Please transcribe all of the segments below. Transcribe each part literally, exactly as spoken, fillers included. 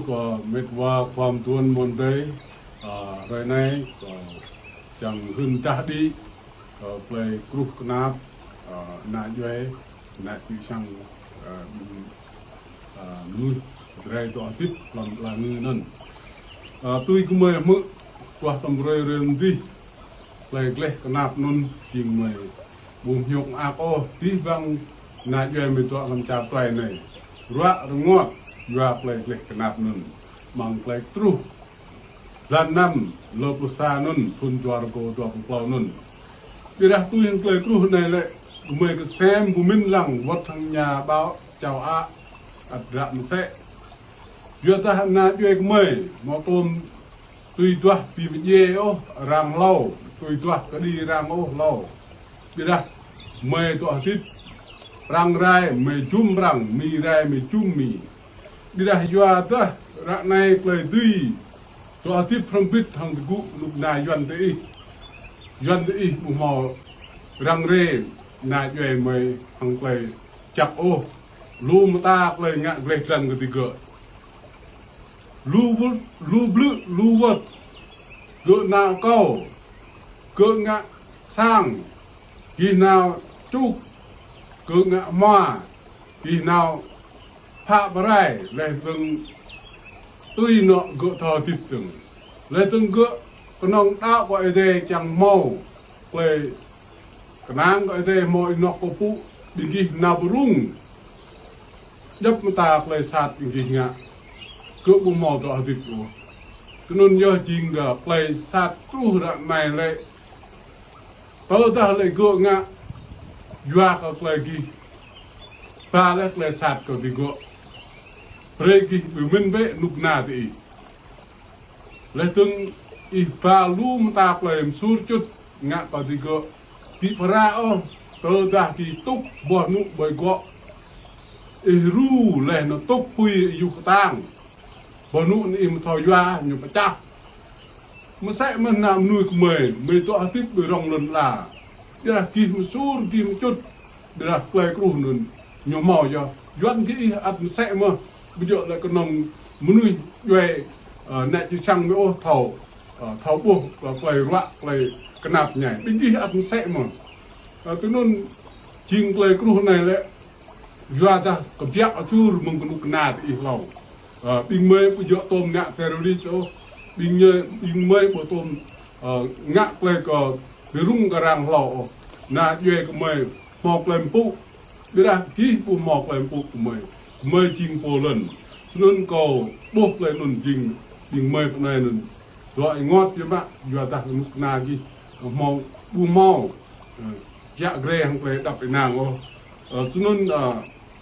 Kơ mĕt wa khua mơtuan mơ̆n tơi, ơ, hrơi anai, ơ, čang hưn tah đĭ, ơ, plei kruh kơnap, ơ, ană djuai, ană čư̆ čăng, ơ, ơ, mơnuih drơi dŏ hơdip lăm ala ngư anŭn. Ơ, tui gơmơi hmư̆, kuah tơm brơi rơm dih, plei gleh kơnap anŭn jing gơmơi ƀu hơñŏk mơak ôh, dih bang ană djuai gơmơi dŏ lăm čar tuai anai. Ruă rơngot yua plei gleh kơnap anŭn. Mơ̆ng plei truh blan năm, lơ pluh sa anŭn, thŭn dua rơbâo dua pluh klâo anŭn. Ƀiădah tui hăng plei kruh anai lĕ, gơmơi kơsem pơmĭn lăng wơ̆t hăng nhà báo châu Á, ăt ră mơsĕ. Yua dah ană djuai gơmơi, hmâo tôm tui duah ƀing mơdjai ôh arăng hlâo, tui duah kơđi arăng ôh hlâo. Ƀiădah gơmơi dŏ hơdip, prăng rai gơmơi jum prăng, mi rai gơmơi jum mi. Ƀiădah yua dah ră anai plei dưi dŏ hơdip hrŏm hơbĭt hăng tơgŭ kơnuk kơna Yuan tơ ih. Yuan tơ ih ƀu hmâo răng rê ană djuai gơmơi hăng plei čăk ôh. Lu mơta plei ngă gleh dlan kơ digơ̆. Lu blư̆, lu blư̆, lu wơ̆t. Gơ̆ nao kâo, gơ̆ ngă sang, gih nao čuk, gơ̆ ngă hmua, gih nao phă pơrai, laih dơ̆ng tui anŏ gơ̆ thâo hơdip dơ̆ng. Laih dơ̆ng gơ̆ kơnơ̆ng đaŏ kơ Ơi Adai čang hmâo plei kơnang kơ Ơi Adai hmâo ih anŏ kơ pŭ, ƀing gih nao pơrŭng. Djŏp mơta plei sat ƀing gih ngă, gơ̆ ƀu hmâo dŏ hơdip ôh. Tui anŭn yơh jing kơ plei sat truh ră anai lĕ. Tơdah lĕ gơ̆ ngă, yua kơ plei gih ba lĕ plei sat kơ digơ̆. Brơi gih pơmĭn bĕ kơnuk kơna tơ ih. Laih dơ̆ng ih ba lu mơta plei mơsur čut ngă kơ digơ̆ ƀu phara ôh, tơdah gih tŭk boh anŭn ƀơi gŏ. Ih ru laih anŭn tŭk apui ih yuh kơtang. Boh anŭn ih mơ̆ thâo yua ñu pơčah. Mơsĕ mơ̆n ană mơnuih gơmơi, gơmơi dŏ hơdip ƀơi rŏng lŏn ala. Ƀiădah gih mơsur, gih mơčut, ƀiădah plei kruh anŭn ñu hmâo yơh. Yuan gih ih ăt mơsĕ mơ̆n, ƀu djơ̆ lĕ kơnơ̆ng mơnuih djuai, ơ, ană čư̆ čăng gơmơi ôh thâo, ơ, thâo ƀuh, ơ, plei ruă, plei kơnap ñai. Ƀing gih ăt mơsĕ mơ̆n. Ơ, tui anŭn jing plei kruh anai lĕ, yua dah kơbiă ačur mơ̆ng kơnuk kơna tơ ih hlâo. Ơ, ƀing gơmơi ƀu djơ̆ tôm ngă terrorist ôh. Ƀing gơmơi, ƀing gơmơi ƀu tôm, ơ, ngă plei kơ pơrŭng kơ arăng hlâo ôh. Ană djuai gơmơi hmâo plei pŭ. Ƀiădah gih ƀu hmâo plei pŭ gơmơi. Gơmơi jing pô lŏn. Tui anŭn kâo ƀuh plei anŭn jing ƀing gơmơi pơ anai anŭn dŏ ih rơngot biă mă, yua dah kơnuk kơna gih hmâo ƀu hmâo, ơ, kiă grê hăng plei đăp ih nang ôh. Ơ, tui anŭn, ơ,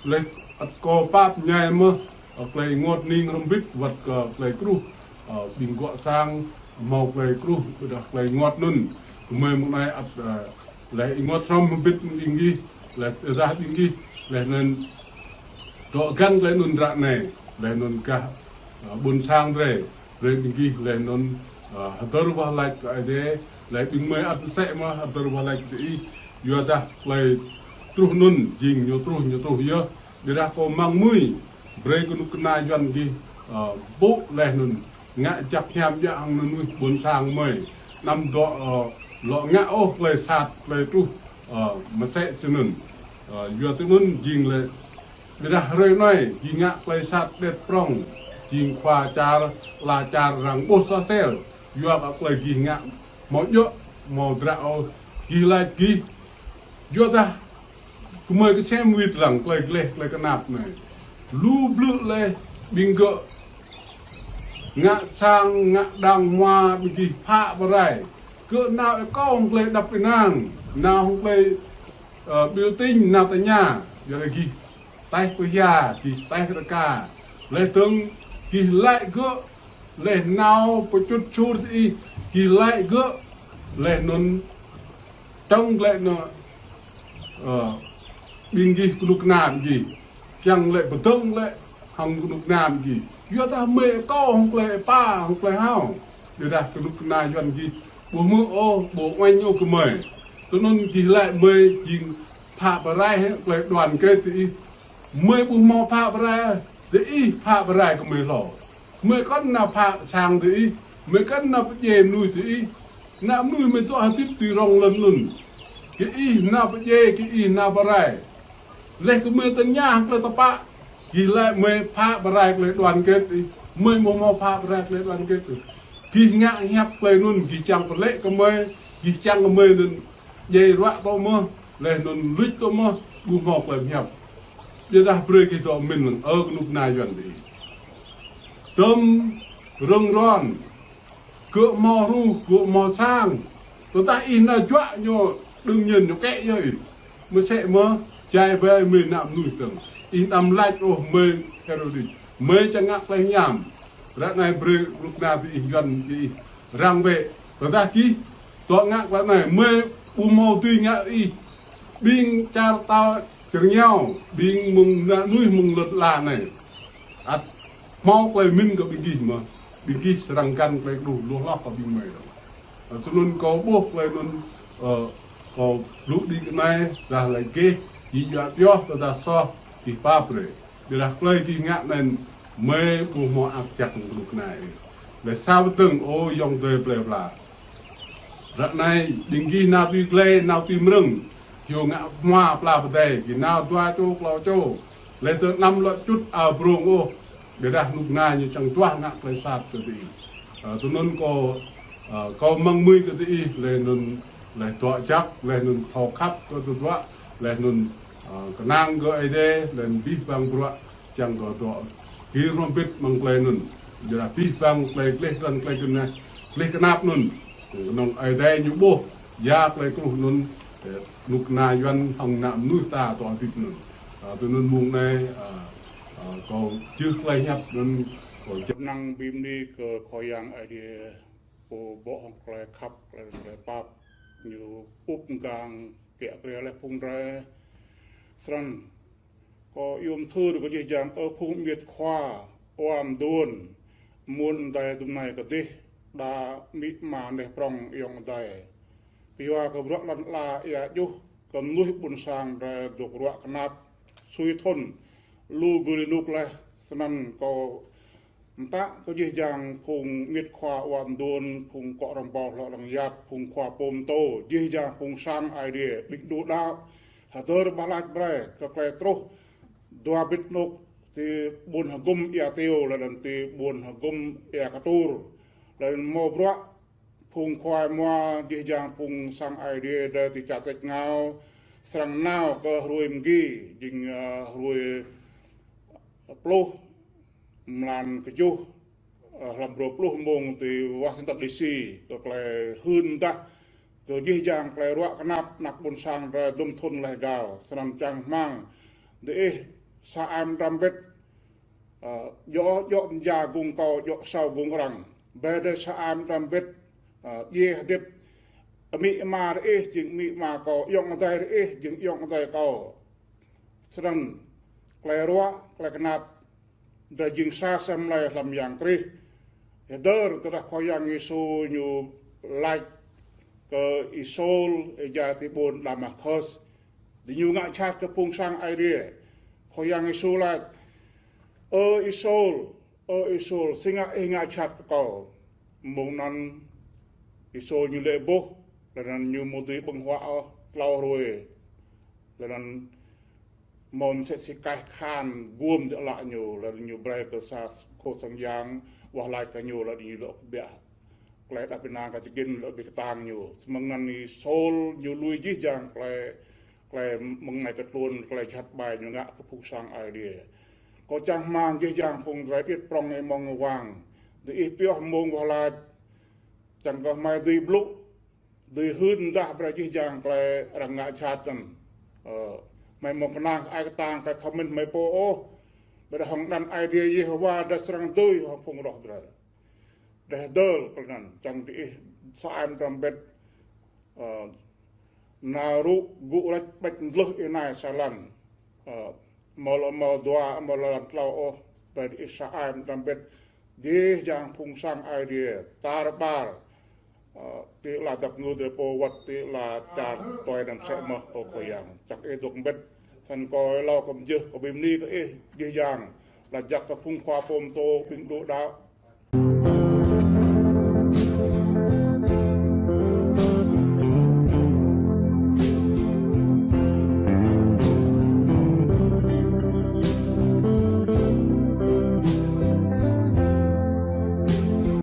laih ăt kâo pap ñai mơ̆n, ơ, plei rơngot ning hrŏm hơbĭt wơ̆t kơ plei kruh, ơ, ƀing gŏ sang hmâo plei kruh, ƀiădah plei rơngot anŭn. Gơmơi mơ̆ng anai ăt, ơ, laih ih rơngot hrŏm hơbĭt ƀing gih, laih rơđah ƀing gih, laih anŭn dŏ găn laih anŭn ră anai, laih anŭn gah, ơ, ƀôn sang drơi, drơi ƀing gih, laih anŭn, ơ, hơdơr wah lač kơ Ơi Adai, laih ƀing gơmơi ăt mơsĕ mơ̆n hơdơr wah lač kơ ih, yua dah plei truh anŭn jing ñu truh, ñu truh yơh, ƀiădah kâo mơ̆ng mui, brơi kơnuk kơna Yuan gih, ơ, ƀuh laih anŭn ngă jak hiam biă hăng mơnuih ƀôn sang gơmơi. Anăm dŏ, ơ, lŏ ngă ôh plei sat, plei truh, ơ, mơsĕ tui anŭn. Ơ, yua tui anŭn jing lĕ, ƀiădah hrơi anai, gih ngă plei sat đet prŏng, jing khua čar, ala čar arăng ƀuh sa sel, yua kơ plei gih ngă, hmâo djơ̆, hmâo dră ôh, gih lač gih. Yua dah gơmơi kơsem wĭt lăng plei gleh, plei kơnap anai. Lu blư̆ laih ƀing gơ̆ ngă sang, ngă đang hmua ƀing gih phă pơrai. Gơ̆ nao ih kâo hăng plei đăp ih nang, nao hăng plei, ơ, biểu tình, nao tơña, yua laih gih taih pơhia, gih taih rơka. Laih dơ̆ng gih laĭ gơ̆, laih nao pơčut čur tơ ih, gih laĭ gơ̆, laih anŭn čang glaĭ anŭn, ơ, ƀing gih kơnuk kơna ƀing gih. Kiăng laĭ pơdơ̆ng laĭ hăng kơnuk kơna ƀing gih. Yua dah gơmơi ih kâo hăng plei ih pă, hăng plei ih hao. Ƀiădah kơnuk kơna Yuan gih ƀu hmư̆ ôh, ƀu uañ ôh gơmơi. Tui anŭn gih laĭ gơmơi jing phă pơrai hĕ plei đoàn kết tơ ih. Gơmơi ƀu hmâo phă pơrai, tơ ih phă pơrai gơmơi hlâo. Mơi kăn nao phă sang tơ ih, mơi kăn nao pơdjai mơnuih tơ ih. Nao mơnuih mơi dŏ hơdip tui rŏng lŏn anŭn. Kơ ih nao pơdjai, kơ ih nao pơrai. Leh kơ mơi tơña hăng tơlơi tơpă, gih laĭ mơi phă pơrai tơlơi đoàn kết ih. Mơi ƀu hmâo phă pơrai tơlơi đoàn kết ih. Gih ngă hiăp tơlơi anŭn, gih čang pơlĕ kơ mơi, gih čang kơ mơi anŭn djai ruă tŏ mơ̆, leh anŭn luč tŏ mơ̆, ƀu hmâo tơlơi hiăp. Ƀiădah brơi kơ tŏ mĭn lăng, ơ kơnuk kơna Yuan tơ ih. Tơm rơ̆ng rŏn, gơ̆ hmâo hruh, gơ̆ hmâo sang. Tơdah ih nao juă ñu, đương nhiên ñu kĕ yơh ih. Mơsĕ mơ̆, jai wai mơi nao mơnuih tơ̆ng. Ih đăm lač ôh mơi Hêrôdit. Mơi čang ngă tơlơi hiam. Ră anai brơi kơnuk kơna tơ ih Yuan tơ ih răng bĕ. Tơdah gih dŏ ngă tơlơi anai, mơi ƀu hmâo dưi ngă ih. Ƀing čar ta čơrñao, ƀing mơ̆ng ană mơnuih mơ̆ng lŏn ala anai. Ăt hmâo tơlơi mĭn kơ ƀing gih mơ̆. Ƀing gih srăng găn tơlơi kơđuh lu hloh kơ ƀing mơi dơ̆ng. Ơ, tui anŭn kâo ƀuh tơlơi anŭn, ơ, kâo blŭ đĭ kơ anai, dah laĭ gih, ih djă pioh, tơdah soh, gih pap brơi. Ƀiădah tơlơi gih ngă anŭn mơi ƀu hmâo ăt čăk kơnuk kơna ih. Lĕ sa wơ̆t dơ̆ng, ơ ayŏng adơi plơi pla. Ră anai, ƀing gih nao tui glai, nao tui mrơ̆ng. Hyu ngă hmua pla pơdai, gih nao dua čô, klâo čô. Lĕ tơ anăm lŏ čut ao brông ôh. Ƀiădah kơnuk kơna ñu čang duah ngă tơlơi sat kơ tơ ih. Ơ, tui anŭn kâo, ơ, kâo mơ̆ng mơi kơ tơ ih, leh anŭn, leh dŏ jak, leh anŭn thâo khăp kơ tơdruă, leh anŭn, ơ, kơnang kơ Ơi Adai, leh anŭn abih bang bruă, čang kơ dŏ gir hrŏm hơbĭt mơ̆ng tơlơi anŭn. Ƀiădah abih bang tơlơi gleh lŏn tơlơi kơnap, gleh kơnap anŭn. Kơnơ̆ng Ơi Adai ñu ƀuh, ya tơlơi kơđuh anŭn, ơ, kơnuk kơna Yuan hăng ană mơnuih ta dŏ hơdip anŭn. Ơ, tui anŭn mông anai, ơ, ơ, kâo čih tơlơi hiăp anŭn, kâo čih năng bi mơni kơ Khua Yang Ơi Adai, pô ƀô̆ hăng tơlơi khăp, tơlơi pap, ñu ƀuh mơgang, kiă kriê leh phung drơi. Srăng kâo yôm thư kơ gih jang, ơ phung amiêt khua, wa mduôn, mơ̆ng adai dŭm anai kơdih, đa amĭ ama neh prŏng ayŏng adai. Kyua kơ bruă lŏn ala ia djuh, kơ mơnuih ƀuôn sang drơi dŏ ruă kơnap, sui thŭn, lu gưl ênuk leh, sơnăn kâo mtă kơ gih jang phung amiêt khua wa mduôn, phung akŏ rơbâo hlŏng lăng yap, phung khua pô pơtô, gih jang phung sang Ơi Adai, ƀing đu đaŏ, hơdơr wah lač brơi kơ tơlơi truh dua bit ênuk ti ƀuôn hơgŭm Ia Tiêu, leh anŭn ti ƀuôn hơgŭm Ia Ktur, leh anŭn hmâo bruă phung khua mua, gih jang phung sang Ơi Adai drơi ti čar tač rơngiao, srăng nao kơ hrơi mơgi, jing, ơ, hrơi pluh mlan kơjuh, ơ, hlăm brô pluh mông ti Washington D C, kơ tơlơi hưn mơdah, kơ gih jang tơlơi ruă kơnap ană ƀuôn sang drơi dŭm thŭn leh gao, sơnăn čang rơmang, dih sa ai mơdram bĕt, ơ, djŏ, djŏ mơja gŭng kâo, djŏ asâo gŭng arăng. Ƀơi dih sa ai mơdram bĕt, ơ, djai hơdip amĭ ama rih, jing amĭ ama kâo, ayŏng adơi rih, jing ayŏng adơi kâo. Sơnăn, tơlơi ruă, tơlơi kơnap, drơi jing sa sem mlei hlăm Yang Krist. Hơdơr tơdah Khua Yang Yêsu ñu lač kơ Y-Sôl, ih jai ti ƀuôn Đamaskus. Dih ñu ngă jhat kơ phung sang Ơi Adai. Khua Yang Yêsu lač, ơ Y-Sôl, ơ Y-Sôl, si ngă ih ngă jhat kơ kâo? Mông anŭn Y-Sôl ñu lĕ ƀuh, leh anŭn ñu ƀu dưi ƀơ̆ng huă ôh, tlâo hrơi. Leh anŭn mơ̆n mơsĕ si kaih khan guôm djŏ ală ñu, leh anŭn ñu brơi kơ sa khô sang yang, wah lač kơ ñu, leh anŭn ñu lŏ kơbiă tơlơi đăp ênang kơ čơgĭn, lŏ ƀĭ kơtang ñu. Samơ̆ anŭn Y-Sôl ñu lui jih jang tơlơi, tơlơi mơ̆ng anai kơ tluôn, tơlơi jhat ƀai ñu ngă kơ phung sang Ơi Adai. Kâo čang rơmang jih jang phung drơi điêt prŏng ih mơ̆ng wang. Dih ih pioh mông wah lač, čang kơ hmei dưi blŭ, dưi hưn mơdah brơi jih jang tơlơi arăng ngă jhat anŭn. Ơ, hmei mơ̆ng kơnang ai kơtang tơlơi thâo mĭn hmei pô ôh. Ƀiădah hăng anăn Ơi Adai Yêhôwa drơi srăng dưi hăng phung roh drơi. Drơi hơdơr tơlơi anŭn, čang dih sa ai mơdram bĕt, ơ, nao rŭ gŭ rĕč ƀĕč mlưh ih nai sa lăn. Ơ, mơ̆ lŏ mơ̆ dua, mơ̆ lŏ lăn tlâo ôh, ƀơi dih sa ai mơdram bĕt. Jih jang phung sang Ơi Adai, tar ƀar, ơ, ti ala dap kơnung drơi pô wơ̆t ti ala čar tuai anŭn mơsĕ mơ̆, ơ Khua Yang. Čang ih dŏ mbĕt, săn kâo êlâo kơ mơjưh kơ bi mơni kơ ih, jih jang, lač jak kơ phung khua pô pơtô, ƀing đu đaŏ,